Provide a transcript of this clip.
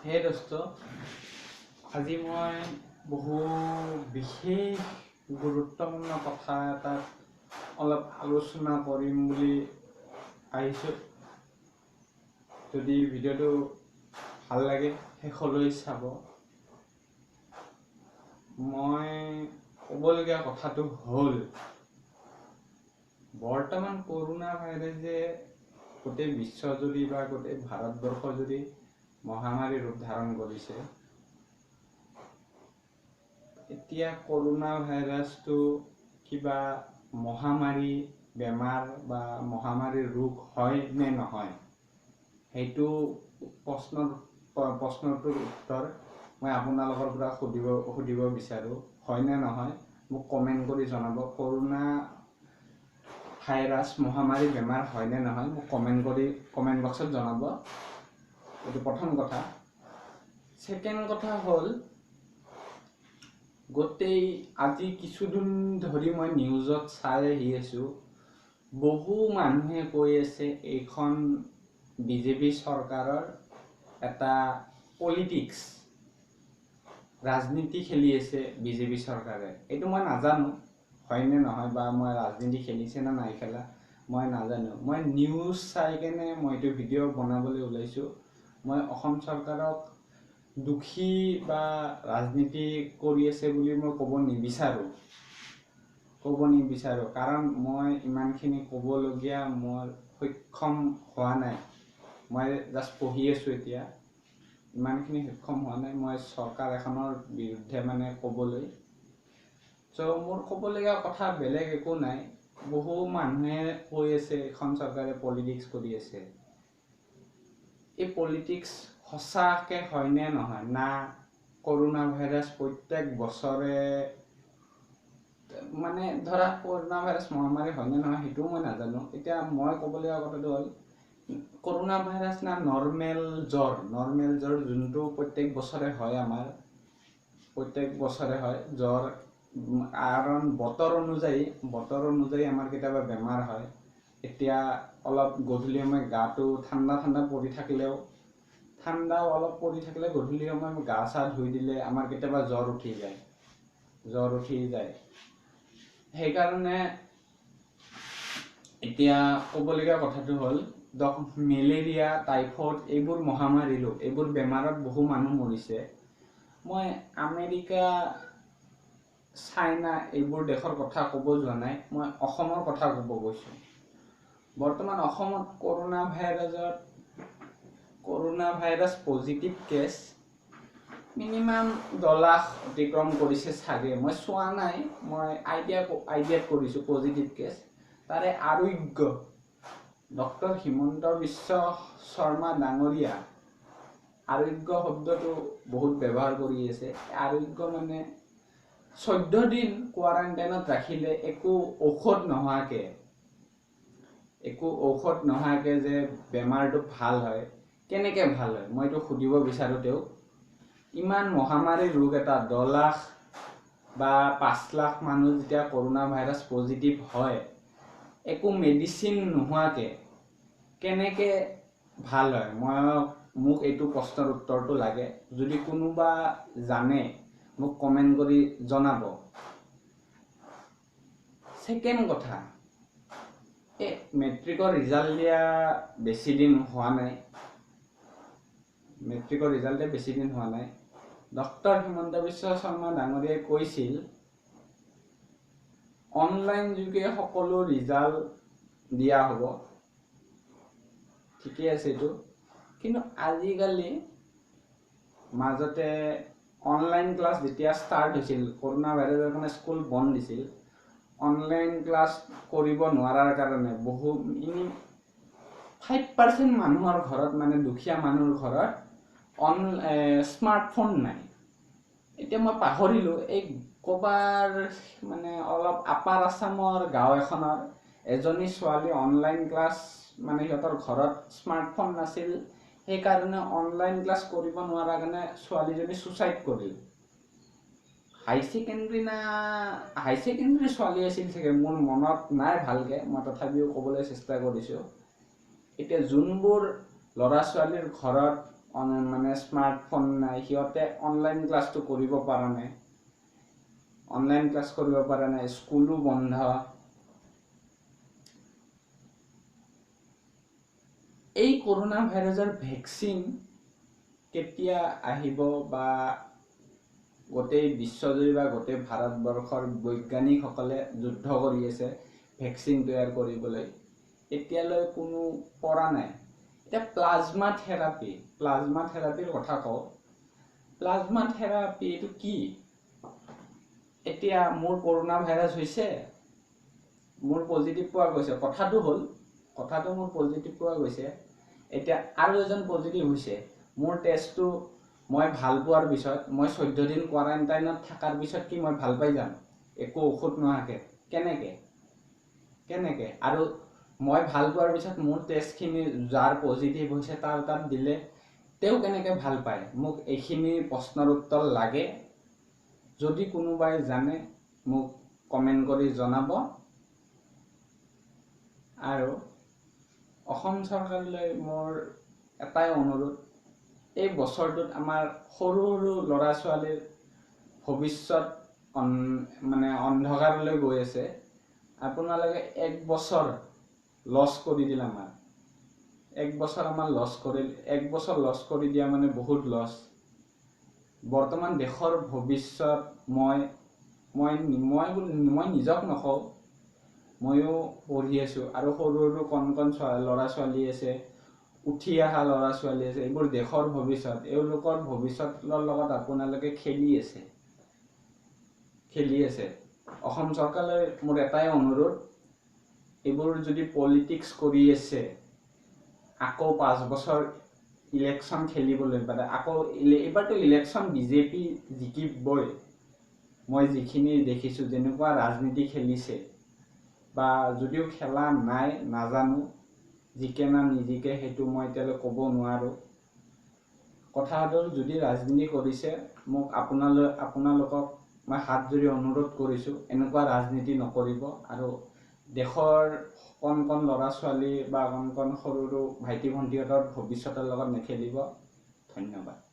হে দোস্ত, আজি মই বহু বিশেষ গুৰুত্বপূৰ্ণ কথা এটাত অলপ আলোচনা কৰিম বুলি আহিছোঁ। যদি ভিডিঅ'টো ভাল লাগে শেষলৈ চাব। মই ক'বলগীয়া কথাটো হ'ল, বৰ্তমান কৰোণা ভাইৰাছে গোটেই বিশ্বজুৰি বা গোটেই ভাৰতবৰ্ষজুৰি মহামাৰী ৰূপ ধাৰণ কৰিছে। এতিয়া কৰোণা ভাইৰাছটো কিবা মহামাৰী বেমাৰ বা মহামাৰী ৰোগ হয় নে নহয়, সেইটো প্ৰশ্নটোৰ উত্তৰ মই আপোনালোকৰ পৰা সুধিব বিচাৰোঁ, হয় নে নহয় মোক কমেণ্ট কৰি জনাব। কৰোণা ভাইৰাছ মহামাৰী বেমাৰ হয় নে নহয় মোক কমেণ্ট কৰি কমেণ্ট বক্সত জনাব। এইটো প্ৰথম কথা। ছেকেণ্ড কথা হ'ল, গোটেই আজি কিছুদিন ধৰি মই নিউজত চাই আহি আছোঁ, বহু মানুহে কৈ আছে এইখন বিজেপি চৰকাৰৰ এটা পলিটিক্স, ৰাজনীতি খেলি আছে বিজেপি চৰকাৰে। এইটো মই নাজানো হয়নে নহয়, বা মই ৰাজনীতি খেলিছে নে নাই খেলা মই নাজানো। মই নিউজ চাই কেনে মই এইটো ভিডিঅ' বনাবলৈ ওলাইছোঁ। মই অসম চৰকাৰক দোষী বা ৰাজনীতি কৰি আছে বুলি মই ক'ব নিবিচাৰোঁ, কাৰণ মই ইমানখিনি ক'বলগীয়া মোৰ সক্ষম হোৱা নাই। মই জাষ্ট পঢ়ি আছোঁ এতিয়া, ইমানখিনি সক্ষম হোৱা নাই মই চৰকাৰ এখনৰ বিৰুদ্ধে মানে ক'বলৈ। চ' মোৰ ক'বলগীয়া কথা বেলেগ একো নাই। বহু মানুহে কৈ আছে এইখন চৰকাৰে পলিটিক্স কৰি আছে। এই পলিটিক্স সঁচাকৈ হয়নে নহয়, না কৰোণা ভাইৰাছ প্ৰত্যেক বছৰে মানে ধৰা কৰোণা ভাইৰাছ মহামাৰী হয়নে নহয় সেইটোও মই নাজানো। এতিয়া মই ক'বলগীয়া কথাটো হ'ল, কৰোণা ভাইৰাছ না নৰ্মেল জ্বৰ, নৰ্মেল জ্বৰ যোনটো প্ৰত্যেক বছৰে হয়, আমাৰ প্ৰত্যেক বছৰে হয় জ্বৰ। কাৰণ বতৰ অনুযায়ী আমাৰ কেতিয়াবা বেমাৰ হয়। এতিয়া অলপ গধূলি সময় গাটো ঠাণ্ডা ঠাণ্ডা পৰি থাকিলেও, ঠাণ্ডাও অলপ পৰি থাকিলে গধূলি সময় গা চা ধুই দিলে আমাৰ কেতিয়াবা জ্বৰ উঠি যায়, সেইকাৰণে এতিয়া ক'বলগীয়া কথাটো হ'ল, মেলেৰিয়া, টাইফইড এইবোৰ মহামাৰী ৰোগ, এইবোৰ বেমাৰত বহু মানুহ মৰিছে। মই আমেৰিকা, চাইনা এইবোৰ দেশৰ কথা ক'ব যোৱা নাই, মই অসমৰ কথা ক'ব গৈছোঁ। বৰ্তমান অসমত corona virus positive case minimum 10 lakh অতিক্ৰম কৰিছে চাগে, মই চোৱা নাই, মই আইডিয়াত কৰিছোঁ পজিটিভ কেছ। তাৰে আৰোগ্য ডক্টৰ হিমন্ত বিশ্ব শৰ্মা ডাঙৰীয়া, আৰোগ্য শব্দটো বহুত ব্যৱহাৰ কৰি আছে। আৰোগ্য মানে 14 দিন কোৱাৰেণ্টাইনত ৰাখিলে একো ঔষধ নোহোৱাকে যে বেমাৰটো ভাল হয়, কেনেকৈ ভাল হয় মই এইটো সুধিব বিচাৰোঁ তেওঁক। ইমান মহামাৰী ৰোগ এটা 10 লাখ বা 5 লাখ মানুহ যেতিয়া কৰোণা ভাইৰাছ পজিটিভ হয়, একো মেডিচিন নোহোৱাকৈ কেনেকৈ ভাল হয়, মোক এইটো প্ৰশ্নৰ উত্তৰটো লাগে। যদি কোনোবা জানে মোক কমেণ্ট কৰি জনাব। ছেকেণ্ড কথা, এই মেট্ৰিকৰ ৰিজাল্ট দিয়া বেছি দিন হোৱা নাই, মেট্ৰিকৰ ৰিজাল্ট দিয়া বেছি দিন হোৱা নাই। ডক্টৰ হিমন্ত বিশ্ব শৰ্মা ডাঙৰীয়াই কৈছিল অনলাইন যোগে সকলো ৰিজাল্ট দিয়া হ'ব, ঠিকেই আছে এইটো। কিন্তু আজিকালি মাজতে অনলাইন ক্লাছ যেতিয়া ষ্টাৰ্ট হৈছিল, কৰোণা ভাইৰাছৰ কাৰণে স্কুল বন্ধ দিছিল, অনলাইন ক্লাছ কৰিব নোৱাৰাৰ কাৰণে বহু 5% মানুহৰ ঘৰত, মানে দুখীয়া মানুহৰ ঘৰত স্মাৰ্টফোন নাই। এতিয়া মই পাহৰিলোঁ, এই ক'ৰবাৰ মানে অলপ আপাৰ আছামৰ গাঁও এখনৰ এজনী ছোৱালী অনলাইন ক্লাছ, মানে সিহঁতৰ ঘৰত স্মাৰ্টফোন নাছিল, সেইকাৰণে অনলাইন ক্লাছ কৰিব নোৱাৰাৰ কাৰণে ছোৱালীজনী ছুচাইড কৰিল। হাই ছেকেণ্ডেৰী ছোৱালী আছিল চাগে, মোৰ মনত নাই ভালকৈ, মই তথাপিও ক'বলৈ চেষ্টা কৰিছোঁ। এতিয়া যোনবোৰ ল'ৰা ছোৱালীৰ ঘৰত মানে স্মাৰ্টফোন নাই, সিহঁতে অনলাইন ক্লাছটো কৰিব পৰা নাই, অনলাইন ক্লাছ কৰিব পৰা নাই, স্কুলো বন্ধ। এই কৰোণা ভাইৰাছৰ ভেকচিন কেতিয়া আহিব বা গোটেই বিশ্বজুৰি বা গোটেই ভাৰতবৰ্ষৰ বৈজ্ঞানিকসকলে যুদ্ধ কৰি আছে ভেকচিন তৈয়াৰ কৰিবলৈ, এতিয়ালৈ কোনো পৰা নাই। এতিয়া প্লাজমা থেৰাপি, প্লাজমা থেৰাপিৰ কথা কওঁ। প্লাজমা থেৰাপি এইটো কি? এতিয়া মোৰ কৰোণা ভাইৰাছ হৈছে, মোৰ পজিটিভ পোৱা গৈছে, কথাটো হ'ল, কথাটো মোৰ পজিটিভ পোৱা গৈছে, এতিয়া আৰু এজন পজিটিভ হৈছে, মোৰ টেষ্টটো মই ভাল পোৱাৰ পিছত, মই 14 দিন কোৱাৰেণ্টাইনত থকাৰ পিছত কি মই ভাল পাই যাম একো ঔষধ নোহোৱাকৈ? কেনেকৈ কেনেকৈ? আৰু মই ভাল পোৱাৰ পিছত মোৰ টেষ্টখিনি যাৰ পজিটিভ হৈছে তাৰ তাত দিলে তেওঁ কেনেকৈ ভাল পায়? মোক এইখিনি প্ৰশ্নৰ উত্তৰ লাগে। যদি কোনোবাই জানে মোক কমেণ্ট কৰি জনাব। আৰু অসম চৰকাৰলৈ মোৰ এটাই অনুৰোধ, এই বছৰটোত আমাৰ সৰু সৰু ল'ৰা ছোৱালীৰ ভৱিষ্যত মানে অন্ধকাৰলৈ গৈ আছে। আপোনালোকে 1 বছৰ লছ কৰি দিলে আমাৰ, 1 বছৰ আমাৰ লছ কৰিল, 1 বছৰ লছ কৰি দিয়া মানে বহুত লছ। বৰ্তমান দেশৰ ভৱিষ্যত মই মই মই মই নিজক নকওঁ, ময়ো পঢ়ি আছোঁ, আৰু সৰু সৰু কণ কণ ল'ৰা ছোৱালী আছে, উঠি অহা ল'ৰা ছোৱালী আছে, এইবোৰ দেশৰ ভৱিষ্যত। এওঁলোকৰ ভৱিষ্যতৰ লগত আপোনালোকে খেলি আছে, খেলি আছে। অসম চৰকাৰলৈ মোৰ এটাই অনুৰোধ, এইবোৰ যদি পলিটিক্স কৰি আছে, আকৌ 5 বছৰ ইলেকশ্যন খেলিবলৈ, মানে আকৌ এইবাৰতো ইলেকশ্যন বিজেপি জিকিবই। মই যিখিনি দেখিছোঁ, যেনেকুৱা ৰাজনীতি খেলিছে, বা যদিও খেলা নাই নাজানো, জিকে না নিজিকে সেইটো মই এতিয়ালৈ ক'ব নোৱাৰোঁ। কথাটো যদি ৰাজনীতি কৰিছে, মোক আপোনালোকক মই হাত জুৰি অনুৰোধ কৰিছোঁ, এনেকুৱা ৰাজনীতি নকৰিব। আৰু দেশৰ কণ কণ ল'ৰা ছোৱালী বা কণ কণ সৰু সৰু ভাইটি ভণ্টিহঁতৰ ভৱিষ্যতৰ লগত নেখেলিব। ধন্যবাদ।